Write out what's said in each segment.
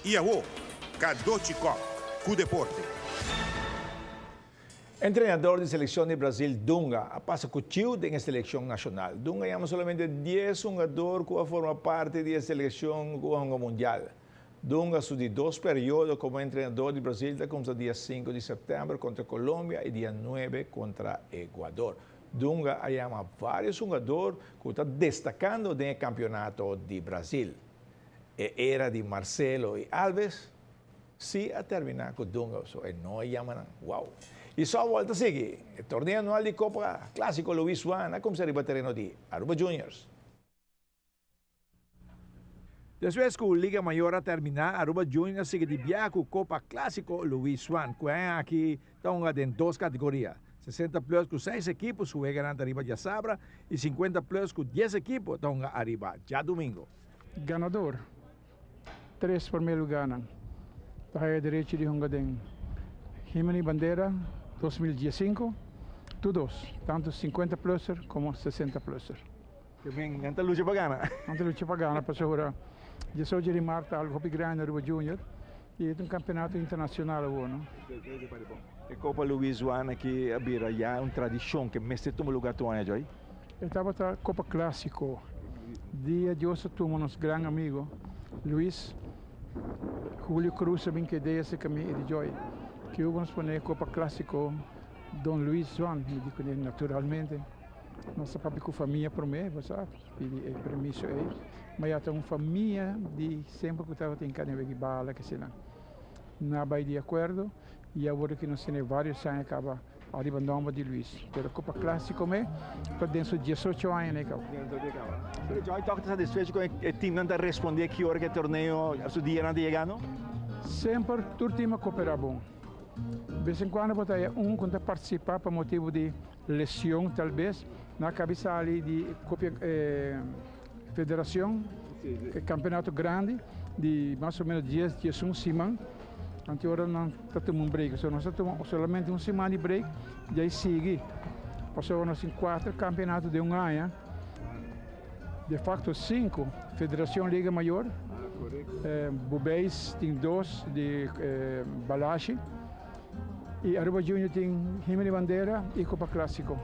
I awo, Cadochi Kock ku deporte. Entrenador di seleccion di Brazil Dunga a pasa cu chiu den e seleccion nacional. Dunga yama solamente dies hungador cu a forma parti di e seleccion cu a hunga Mundial. Dunga su di dos periodo como entrenador di Brazil ta cuminsa dia sinku di september contra Colombia y dia nuebe contra Ecuador. Dunga a yama varios hungador cu ta destacando den e campeonato di Brazil. E era di Marcelo y Alves si a termina cu Dunga so e no a yama nan. Wow! Y softball ta sigui. E torneo anual di Copa Clasico Luis Swan a cuminsa riba tereno di Aruba Juniors. Despues cu Liga Mayor a termina, Aruba Juniors a sigui di biaha cu Copa Clasico Luis Swan, cu e aña aki ta hunga den dos categoria, 60 plus cu seis ekipo su weganan ta riba djasabra y 50 plus cu dies ekipo ta hunga ariba djadumingo. Ganador, tres prome lugarnan ta haya derecho di hunga den Jiminy Bandera 2015, tur dos, tanto 50 pluser como 60 pluser. Nan ta lucha pa gana. Nan ta lucha pa gana pasobra 18 di mart ta algo hopi grandi Aruba Junior y e ta un campeonato internacional awor no. E Copa Luis Juan aki a bira ya un tradicion ke mester tuma lugar tur aña Joy. E tabata Copa Clasico dia Dios a tuma nos gran amigo Luis Julio Cruz a bin ke idea acerca mi y di Joy ke hubo nos pone Copa Clasico Don Luis Juan mi di cune naturalmente. Nos ta papia ku famia promé, bo sa, pidi e permiso ei. Ma ya ta un famia di semper ku tabatin kane wegi bala kesinan. Nan a bai di akuerdo i awor aki nos tene vários aña kaba ariba nòmber di Luis. Pero Kopa Klásiko me ta den su diesocho aña nei kaba. Pero Joy tòg ta satisfecho ku e timnan ta respondé ki ora ku e torneo su dianan ta yegando? Semper tur tim a koperá bon. Bes en kuando bo ta haya un ku no ta partisipá pa motibu di Lesion tal bes na cabi sali di copia federacion campeonato grandi di mas o menos dies diesun siman anto ora nan ta tuma un break so nos ta tuma solamente un siman di break di ai sigui pasobra nos tin cuater campeonato den un aña de facto cinco federacion liga mayor Bubeis tin dos di Balashi. Y Aruba Junior tin Himno di Bandera y Copa Clasico.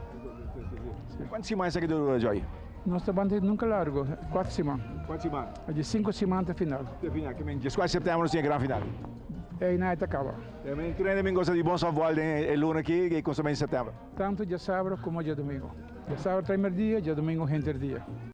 Cuanto siman esaki ta dura, Joy? Nos ta banda nunca largo, cuatro siman. Cuatro siman. Di cinco siman te final. Te final, ke men diescuatro september nos tin e gran final. Eynan e ta caba. Ke men tur hende bin gosa di bon softball den e luna aki ke cuminsamentu di september. Tanto djasabra como djadomingo. Djasabra trae merdia, djadomingo henter dia.